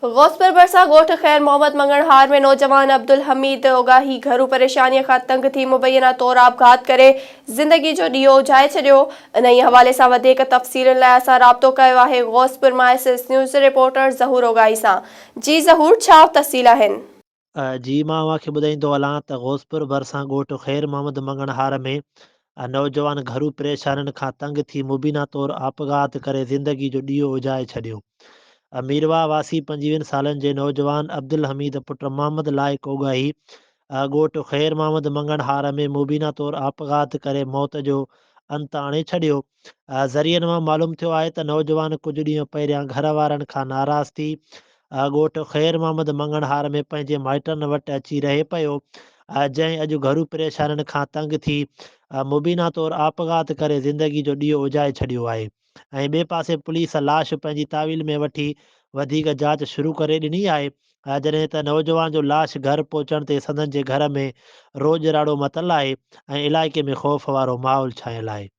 غوثپور ڀرسان ڳوٺ خير محمد مڱڻهار ۾ نوجوان عبدالحميد اوڳاهي گهرو پريشاني کان تنگ ٿي مبينا طور آپگهات ڪري زندگي جو ڏيئو اجهائي ڇڏيو. انهيء حوالي سان وڌيڪ تفصيلن لاء اسان رابطو ڪيو آهي غوثپور مان ايس ايس نيوز جي رپورٽر ظهور اوڳاهي سان. جي ظهور ڇا تفصيل آهن؟ جي مان اوهان کي ٻڌائيندو هلان ته غوثپور ڀرسان ڳوٺ خير محمد مڱڻهار ۾ نوجوان گهرو پريشانين کان تنگ ٿي مبينا طور آپگهات ڪري زندگي جو ڏيئو اجهائي ڇڏيو. ميرواهه واسي پنجويهن سالن جي نوجوان عبدالحميد پٽ محمد لائق اوڳاهي ڳوٺ خير محمد مڱڻهار ۾ مبينا طور آپگهات ڪري موت جو انت آڻي ڇڏيو. ذريعن مان معلوم ٿيو آهي ته نوجوان ڪجهه ڏينهن پهريان گهر وارن کان ناراض ٿي ڳوٺ خير محمد مڱڻهار ۾ پنهنجي مائٽن وٽ اچي رهي پيو، جنهن اڄ گهرو پريشانين کان تنگ ٿي مبينا طور آپگهات ڪري زندگي جو ڏيئو اجهائي ڇڏيو آهي ۽ ٻئي پاسي پوليس لاش پنهنجي تحويل ۾ وٺي وڌيڪ جاچ شروع ڪري ڏني آهي. جڏهن ته نوجوان جو لاش گهر پهچڻ تي سندن جي گهر ۾ روڄ راڙو متل آهي ۽ علائقي ۾ خوف وارو ماحول ڇانيل آهي.